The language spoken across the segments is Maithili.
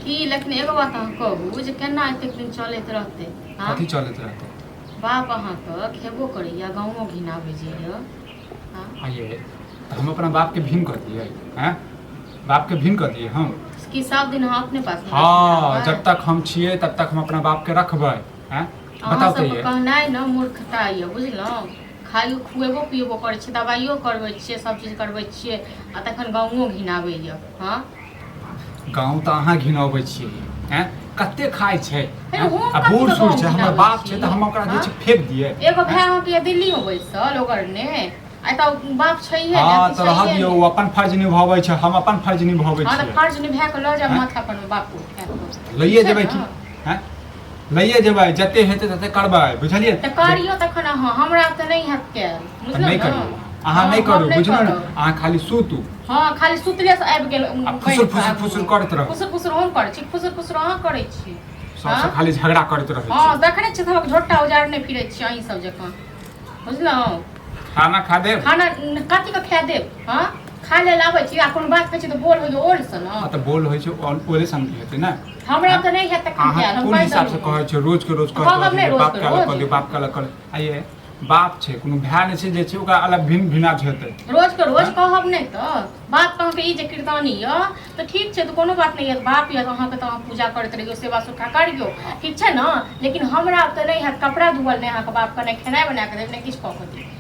की लेकिन एगो बात अहाँ कहू जे केना एतेक दिन चलैत रहतै? हाँ? कथी चलैत रहतै? बाप अहाँके खेबो करैया, गाँवो घिनाबै जाइया। हाँ? आइए तऽ हम अपना बापके भिन्न कऽ दियै? हैं, बापके भिन्न कऽ दियै हम? की सब दिन अहाँ अपने पास? हँ, जब तक हम छियै तब तक हम अपना बापके रखबै। हैं, अहाँ बताउ तऽ। सबके ये कहनाइ ने मूर्खता यऽ, बुझलहुँ? खाइयो खुएबो पिएबो करै छियै, दबाइयो करबै छियै, सब चीज करबै छियै, आ तखन गाँवो घिनाबैया। हँ, गाँव तऽ अहाँ घिनबै छियै। हैं, कते खाइ छै? फेर हैं? हम आ कथी बूढ़ के सूढ़ गाँव छै, हमर घिनाबै बाप छै छी? तऽ हम ओकरा जे हँ? छै फेंक दियै? एगो भाय अहाँके दिल्ली मे बैसल ओकरने आ तऽ बाप छैहे ने। हँ, अथी तऽ रहऽ छैहे दियौ। ने। ओ अपन फर्ज निभाबै छै, हम अपन फर्ज निभाबै हँ, तऽ छियै। फर्ज निभा कऽ लऽ जायब हैं? माथा पर मे बाप को उठा कऽ। लइए ठीक छै जेबै ने? की? हैं, लइए जेबै, जते हेतै तते करबै, बुझलियै? तऽ करियौ तखन अहाँ, हमरा तऽ नहि हैत कयल। तऽ बुझलहुँ नहि ने? करियौ अहाँ। हँ, नहि हम करू, नहि बुझलहुँ ने? करब। अहाँ खाली सुतू। हँ, खाली सुतले से आबि गेल आ बनि फुसुर कऽ फुसुर आगू। फुसुर करैत रहू। फुसुर फुसुर हम करै छी? फुसुर फुसुर अहाँ करै छी। सबसँ हँ? खाली झगड़ा करैत रहै हँ, छी। देखने छियै, सबक झोटा उजाड़ने फिरै छी अहीं सब जकाँ, बुझलहुँ? खाना खा देब। खाना कथी के खा देब? हँ, खा लेल आबै छी आ कोनो बात कहै छी तऽ बोल होइए ओल सन। हँ, तऽ बोल होइ छै ओले सन हेतै ने। हमरा तऽ नहि हैत तखन अहाँ खायल, हम कोन कहि हिसाब से देलहुँ। कहै छियै? रोज के रोज कहब कहैत नहि रहै रोज बाप के के अलग रोज। कऽ दियौ, बाप के अलग कऽ दियौ। आइये बाप छै, कोनो भाय नहि छै जे छै ओकरा अलग भिन्न भिना हेतै। रोज के रोज कहब नहि तऽ बाप अहाँके ई जे किरदानी यऽ तऽ ठीक छै, तऽ कोनो बात नहि यऽ, बाप यऽ अहाँके तऽ अहाँ पूजा करैत रहियौ, सेवा सुखा करियौ, ठीक छै ने? लेकिन हमरा तऽ नहि हैत कपड़ा धोअल, नहि अहाँके बापके नहि खेनाइ बना कऽ देब, नहि किछु कऽ कऽ देब।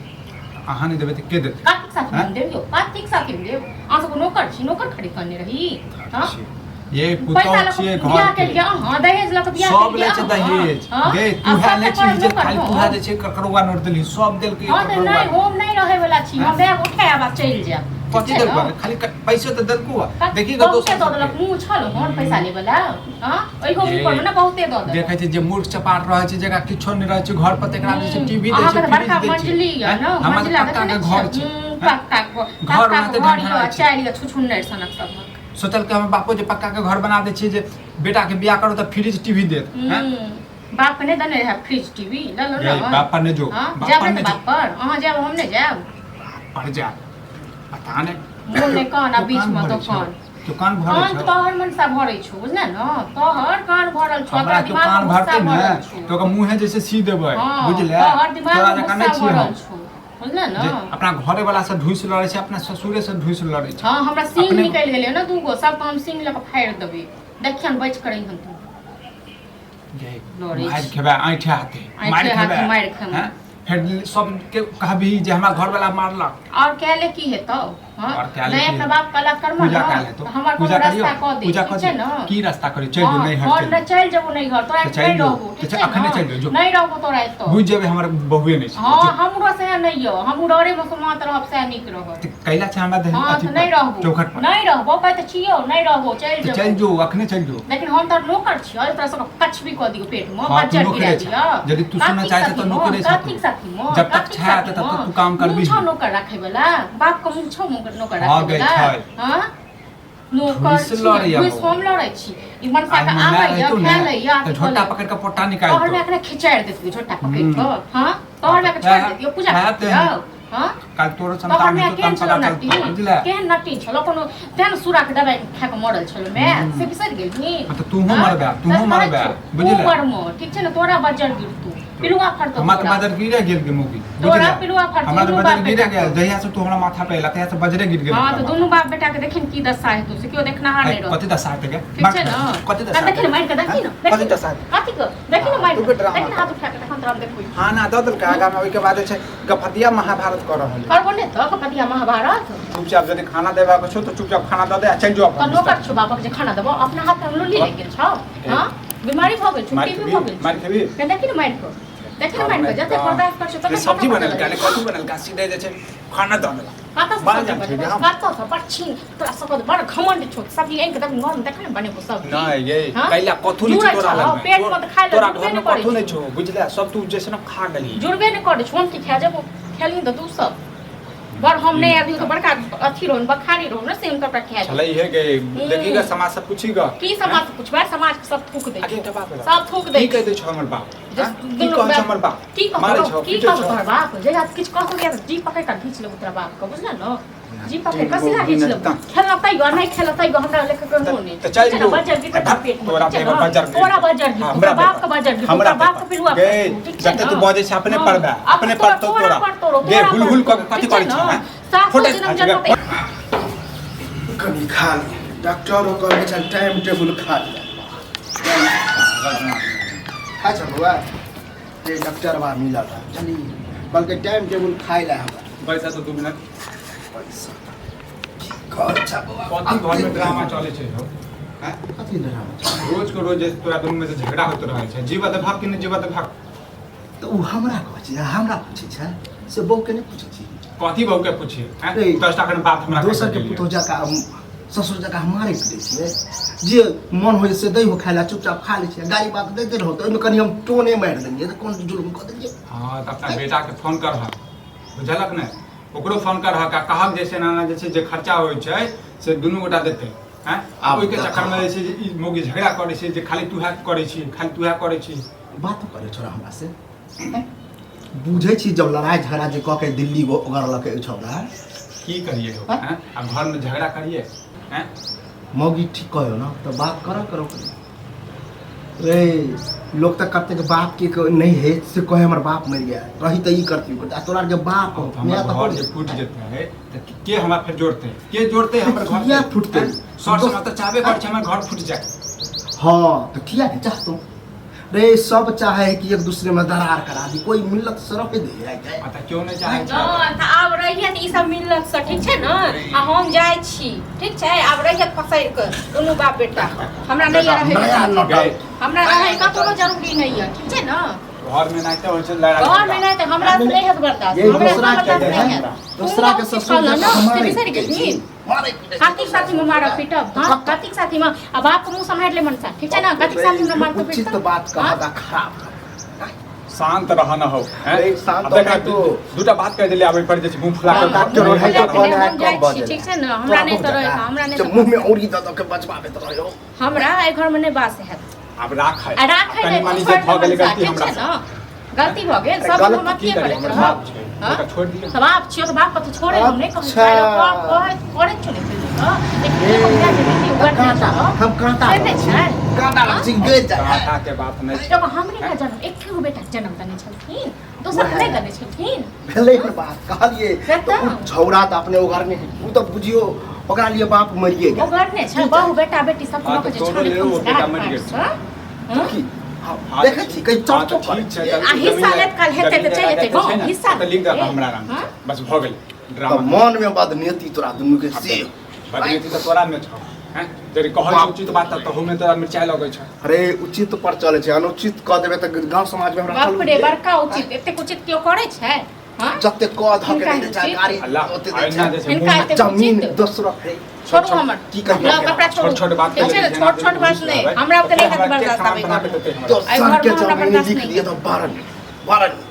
अहाँ नहि देबै तऽ के देतै? कथीक साथी हम देब यौ? कथीक साथी हम देब? अहाँ सबके नौकर छी, नौकर खरीद कऽ अनने रही? हँ, ये पैसा पुतौह लऽ छियै कऽ बियाह घर के। केलियै अहाँ, दहेज लऽ कऽ बियाह सब केलियै लै छै अहाँ। दहेज। हँ? गे आ तू है सबके नहि छी करब जे नौकर खाली हम? तू है जे छै ककरौआ नोट देलही, सब देलकै। हँ, तऽ ककरौआ नहि, हम नहि रहै वला छी, हम बैग उठायब आ चलि जायब। ठीक कथी छै देलको? ने? खाली पैसे तऽ देलको। देखी ग बहुते दोसर दऽ देलक, सबके। मुँह छल हन पैसा लै वला? हँ, ओहियो मुँह पर ने बहुते दऽ देलक। देखै छै जे मूर्ख चपाट रहै छै, जकरा किछो नहि रहै छै घर पर, तकरा जे छै टीवी दै अहाँके छै, तऽ फ्रिज बड़का दै छै। मंजिली यऽ हैं? ने? हमर तऽ मंजिला पक्का देखै के नहि घर छियै? छै। हूँ, हैं? पक्का के घर पक्का ओनाहिते के घर यऽ ढंढराइ छै। चारि यऽ छुछुन्नरि सनक सबहक। सोचलकै हमर बापो जे पक्का के घर बना दै छियै, जे बेटा के बियाह करू तऽ फ्रिज टीवी देत। हैं? हूँ, बाप के नहि देने रहै फ्रिज टीवी? लेलहुँ गे, ने? बाप पर नहि जो। हँ, बाप जायब पर ने नहि तऽ जो। बाप पर अहाँ जायब, हम नहि जायब। पर जा, पता नहि। मोन नहि कान आ तू बीच कान मे भरै छौ? दोकान। तू कान भरै कान छौ? तोहर मनसा भरै छौ, बुझले ने? तोहर कान भरल छौ। हमरा तोरा तू दिमाग कान मे गुस्सा भरतै ने भरल छौ। तऽ ओकर मुँहे जे छै सी देबै। हँ, बुझले? तोहर दिमाग तोरा मे जकाँ गुस्सा नहि छियै भरल हम छौ, बुझले ने? जे अपना घरे वाला से ढूसि लड़ै छै, अपना ससुरे से ढूसि लड़ै छै। हँ, हमरा सींग अपने निकलि गेलै ने दूगो, सबके हम सींग लऽ कऽ फाड़ि देबै, देखियन बचि कऽ रहिहन तू। गे, लड़ै मारि छी। खेबै ऐंठे हाथे। ऐंठे मारि हाथे खेबै। मारि खेबै। हैं? फेर सबके कहबही जे हमरा घरवाला मारलक। आओर कैले की हेतौ? हँ, आओर कैले नहि की अपना हेतौ? बाप कला कर्म पूजा ने कैल हेतौ? तऽ हमर पूजा कोनो करियौ, रास्ता कऽ दे। पूजा ठीक कऽ छै दे। ने? की रास्ता करियौ? चलि जो हँ, नैहर। हम चलि नहि चलि जेबो नैहर, तोरा तऽ एतऽ चलि नहि जो। रहबो। ठीक तऽ छै अखने ने? चलि जो, जो। नहि रहबो तोरा एतऽ। बुझि जेबै हमर बहुए नहि छै। हँ, जो। हमरो सएह नहि यऽ, हमहूँ डरे मे मात रहब, सएह नीक रहत। तऽ कैला छै हमरा दही हँ, अथी तऽ नहि पर रहबो। चौखट पर। नहि रहबो, कहै तऽ छियौ, नहि रहबो, चलि तऽ चलि जेबो। जो, अखने चलि जो। लेकिन हम तोहर नौकर छियौ, तोरा सबके कछबी कऽ दियौ पेट मे, हँ, तू बज्जर नौकरे गिरा छह। दियौ। यदि तू सुनऽ कथीक चाहै छह साथी तऽ नौकरे मे? छह तू। कथीक साथी मे? जब तक कथीक छै साथी तब मे? तक तू काम मुँह करबिही। छौ नौकर राखै वला? बाप के मुँह छौ नौकर हँ राखै गै, वला? छै। हँ, नौकर ढूसि छी। लड़ैया घुसि बौआ। हम लड़ै छी? ई मनसा आइ के हमर माय आबैया, रहितौ खा ने लैया तऽ झोटा पकड़ि कऽ पोटा निकालि तोहर दौ। माय के खिचारि देतियौ झोटा पकड़ि कऽ। हँ, तोहर हँ, माय के तऽ छोड़ि वएह देतियौ, पूजा वएह करतियौ। तऽ हँ, काल्हि तोरो तोहर संतान माय हेतौ केहन तहन छलौ पता नटी? चलतौ, बुझले? केहन नटी छलौ? कोनो तेहन सूरा के दवाइ खा कऽ मरल छलौ माय, से बिसरि गेलही? हँ, तऽ तूहो हँ? मरबे, तूहो सच कहै मरबे, छियौ, तू बुझले? मरमो, ठीक छै ने? तोरा बज्जर गिरतौ, पिलुआ फड़तौ। हमरा तऽ तोरा बजर गिरे गेल गे मौगी, तोरा बुझले? पिलुआ फड़तौ हमरा तऽ दुनू बजर बाप गिरे बेटा गेल। के। जहिया से तू हमरा माथा पे एला तहिया से बजरे गिर गेल हँ, हमरा तऽ माथा। दुनू बाप बेटा के देखिन की दशा हेतौ, से केओ देखनाहार है, नहि रहतौ। कथी दशा हेतै गे? ठीक छै ने? कथी दशा देखी ने मारि कऽ, देखी ने, कथी देखी ने। दशा हेतै? कथी के देखी ने मारि तू कऽ, के ड्रामा देखी ने हाथ उठा कऽ, तखन तोरा हम देखबै। खाना दऽ देलकै आगामे, ओहिके बाद जे छै गफतिया महाभारत कऽ रहल है। करबो नहि तऽ कपटिया महाभारत। चुपचाप यदि खाना देबाक छौ तऽ चुपचाप खाना दऽ दे आ चलि जो तऽ अपन नौकर बिस्तर। छौ बापक जे खाना देबो? अपना हाथ में लुल्ली लागि गेल छौ? हँ, बीमारी भऽ गेल छौ? मारि टीबी खेबही? भऽ गेल छौ? मारि खेबही? ने देखी ने मारि कऽ, देखी ने मारि कऽ, जते बर्दाश्त कर छौ ने तते। सब्जी बनेलकै ने कथी बनेलकै, सीधे जे छै खाना दऽ देलक। कतऽ से बड़ सब्जी जान छै बनेबो? हम। कतऽ से? बड़ छीन तोरा सबके, बड़ घमंड छौ। सब्जी आनि कऽ देख, नॉर्म देख ने बनेबो सब्जी। नहि ये। हाँ? कैला कथू नहि छौ जुड़ै तोरा छौ, लगमे। पेट मे तऽ खाय लए तोरा जुड़बे घरमे नहि करै कथू नहि छौ। छौ, बुझले? सब तू जे छै ने खा गेलही। जुड़बे नहि करै छौ, हम की खा जेबो? खेलही तऽ तू सब बड़, हम नहि आबी तऽ बड़का अथी रहौ, बखारी रहौ ने, से हम तोरा खा छलै हे गे, देखी ग, समाज से पूछी ग। की समाज से पूछबै? समाज के सब थूक दै आगे एकटा बात सब थूक दै। की कहि दै छौ हमर बाप? जे हाँ? की दुनू कहै छौ बाप- हमर बाप? की मारै कहतो? छौ, की पीटै कहतो छौ? तोहर बाप? जहिया किछु कहतो या जी पकड़ि कऽ घीच लेबो तोरा बाप के, बुझल ने? जी पकड़ कसी लागे छै खेलना तैयो नहि खेलना तैयो हमरा लेके कोनो नहि। तऽ चल ठीक छै ने, जो। बजर गिरतै भाग, पेट मे, तोरा ठीक छै पे ने? बजर गिरतै। तोरा बजर गिरतौ, हमरा तोरा बाप के बजर गिरतौ, हमरा तोरा बाप के पिलुआ गे पड़तौ, ठीक छै जते ने? तू बजै छै अपने हँ, पड़बे अब अपने तोरा पड़तौ तोरा पड़तौ, तोरा गे हुल हुल पड़तौ, कऽ के कथी ठीक छै करै ने? छै हैं? सासो फोटे जनम जन्म तऽ कनि खा लिअ। डॉक्टरो कहै छल टाइम टेबुल खा लिअ। खाइ छल बौआ जे डॉक्टर बा मिलल है बुझली, कहलकै टाइम टेबुल खाइ लए हमरा। बैसा तो 2 मिनट। पैसा की कहै छ बौआ? कथी घर में ड्रामा चले छै हो हैं? कथी ड्रामा चलै? रोज के रोज जे तोरा दुनू में से झगड़ा होइत रहै छै, जीवा तऽ भाग कि नहि जीवा तऽ भाग। तऽ ओ हमरा कहै छै, हमरा पूछै छै से बहू के नहि पूछै छी। कथी बहू के पूछिए हैं? रे, 10 टा बात हमरा दोसर के पुतोह जकाँ हम ससुर जकाँ हम मारै पीटै छियै, जे मन होइ से दै हो खाइ लए, चुपचाप खा लै छियै। गाली बात दैते रहो तऽ ओहिमे कनि हम टोने मारि देलियै तऽ कोन जुल्म कऽ देलियै? हँ तऽ अपना बेटा के फोन करहक, बुझलक ने? ओकरो फोन करहक आ कहक जे से एना एना जे छै जे खर्चा होइ छै से दुनू गोटा देतै हैं। आब ओहिके देखो। चक्करमे जे छै जे ई मौगी झगड़ा करै छै जे खाली तू है करै छी, खाली तू है करै छी। बातो करै छोड़ा हमरा से बुझै छी, जब लड़ाइ झगड़ा जे कऽ के दिल्ली ओगरलकै छौड़ा। की करिए हो हाँ? हैं? आब घरमे झगड़ा करिए हैं? मौगी ठीक कहियो ना तऽ बात कर करो रे। लोग तऽ कतेक बाप के नहीं है से कहे हमर बाप मरि गया रही तऽ ई करती आ तोरा के बाप हो, तऽ हमर माय तऽ घर हो। जे फूटि जेतै तऽ के हमरा फेर जोड़तै? के जोड़तै हमर घर? किया फूटतै? सर समय तऽ चाहबे करै छै हमर घर फूटि जाए। हाँ तऽ किया नहीं चाहतो रे? सब चाहे है कि एक दूसरे में दरार करा दी, कोई मिलत सरफ दे है जाए। आ तऽ क्यों नहि चाहै छै? हँ, तऽ आब रहिए तऽ ई सब मिलत से ठीक छै ने? आ हम जाइ छी, ठीक छै? आब रहिए फसैर कऽ दुनू बाप बेटा, हमरा नहि रहै नया नटल। हमरा रहै का कोनो जरूरी नहि यऽ, ठीक छै ने? घर में नाते होइ छै लड़ाई घर में नहि तऽ हमरा से नहि हैत बर्दाश्त। ये हमरा दूसरा से के बर्दाश्त है, नहि हैत। दूसरा के तू ससुर ने जकाँ से मारै बिसरि पीटै छी, गेलही? मारै पीटै छी। कार्तिक साथी में मारब पीटब? हाँ, कार्तिक साथी में आ बाप के मुंह सम्हारि ले मनसा, ठीक छै ने? कार्तिक साथी में मारतो उचित पीटतो। बात कहत आ खराब कहत। शांत रह न हो हैं? अरे, शांत आब देखा, होना तो। दूटा बात कह देले आबै पर जे छै मुंह फुला हाँ, के डॉक्टर हम रहै जाइ तऽ कहने है हम जाइ कम छी, बजै। ठीक छै ने? हमरा नहि तऽ रहै, हमरा नहि से तऽ मुंह में औरी दऽ दऽ के बजबाबैत रहियो। हमरा एहि घर में नहि बास हैत। आब राख है आ राखै कनि नहि मनि छोड़ि जे भऽ गेलै देबै गलती ठीक हमरा छै से। ने? गलती भऽ गेल अरे सब गलत हम की अथिये करी करैत हमर रहब। बाप छै हाँ? ओकरा छोड़ि दियौ। तऽ बाप छियौ तऽ बाप कतौ छोड़े हम नहि कहै अच्छा। छियै, करै छौ ने तऽ लेकिन एगो भए जेबै कि उगर नहि कांटा छौ। हम कांटा से नहि छै। कांटा लग छी गइल जाय। कांटा के बात नहि छै। जब हमरे का जन्म एके गो बेटा के जन्म देने छलखिन, दोसर के नहि देने छलखिन। भेलै हन बात कहलिए से तऽ तऽ। ओ छौड़ा तऽ अपने ओगरने है, ओ तऽ बुझियो ओकरा लिए बाप मरिए गेल। ओगरने छै बहु बेटा बेटी सब हाँ, लऽ तऽ के जे तोरो छलै लेल ओ बेटा मरि गेल। हाँ? की हाँ, हाँ, देखै छी कहीं हाँ, चर्चो तऽ करै ठीक छै छियै। तऽ आ हिस्सा जमीन लेत काल हेतै तऽ जमीन चलि जेतै जायदाद छै गाँव, ने, हिस्सा तऽ लिख दह लेतै। हमरा नाम हाँ? बस भऽ गेल तऽ ड्रामा। मन में बदनीति तोरा दुनू के से बदनीति तऽ तोरा में छौ हैं, जरी कहै बाप। छै उचित बात तऽ तहू में तोरा मिरचाइ लगै छै। अरे उचित पर चलै छै, अनुचित कऽ देबै तऽ गाँव समाज में हमरा बाप चलू रे, बड़का उचित, एतेक उचित केओ करै छै? हाँ? जते कऽ धऽ के हिनका दै छै उचित? गाड़ी अल्लाह ओते दै अहिना छै जे छै हिनका मुँह में एतेक जमीन उचित? दोसरो है। छोड़ू हमर की कहियै लऽ कपड़ा छोड़ू। छोट छोट बात ठीक छै ने? छोट छोट बात नहि, हमरा तऽ नहि हैत बर्दाश्त आबै बना के घरमे। देतै हमरा। दोसर एहि घरमे के हमरा जमीन बर्दाश्त लिख नहि दिए तऽ बारह बारह।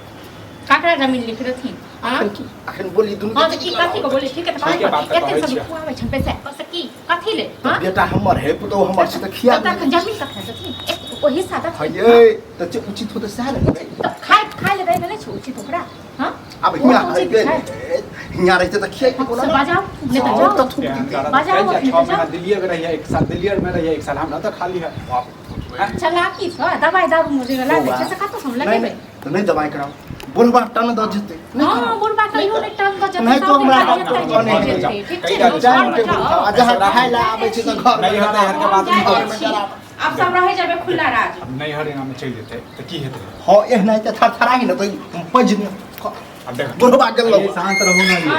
ककरा जमीन लिख देथिन? हाँ? अखन की अखन बोली दुनू हाँ तऽ की कथी को बोली? ठीक है तऽ ठीके बात तऽ एते कहै सब छियै। खुआबै छनि पैसा बस की कथी ले? हाँ? बेटा हमर है, पुतोहु हमर छै तऽ खिया तऽ तखन जमीन ककरा देथिन? एक ओ हिस्सा देथिन। हे तऽ जे उचित होतै सएह ने लेबै। तऽ खाय खाय ले दै नहि छै उचित ओकरा? हाँ? आब ओ हियाँ तऽ उचित है छै। हियाँ रहितै तऽ खियाइते कोना से ने? बजाउ नहि तऽ आओर जाउ। तऽ थूक एहन दितै। करत, बजाउ चलि जा, अखने 6 तऽ महीना जाउ। दिल्लीए में रहिए, एक साल दिल्लीए में रहिए, एक साल हमरा तऽ खाली है। चलाकी छै, दवाइ दारू मुझे लागै छै से कतौ से हम नहि लगेबै? नहि तऽ नहि दबाइ कराउ, बुढ़बा टन दऽ जेतै। नहि हाँ कराउ। बुढ़बा कहियो नहि टन दऽ जेतै, नहि तो सब हमरा बेटा डॉक्टर जेतै, कहने जेतै, है। जेतै, ठीक छै कहि ने? जाउ, घर मे टाइम टेबुल जाउ। खाउ आ जहाँ खाय लए आबै छै तऽ घर नहि हेतै हर के बात हम नहि जाइ करबै। छी। आब सब रहै जेबै खुला राज। आब नैहर एनामे चलि जेतै तऽ की हेतै? हँ एहनाइते थरथराही ने तऽ पैज आब देख बुढ़बा गेलौ। शांत रहू ना ये।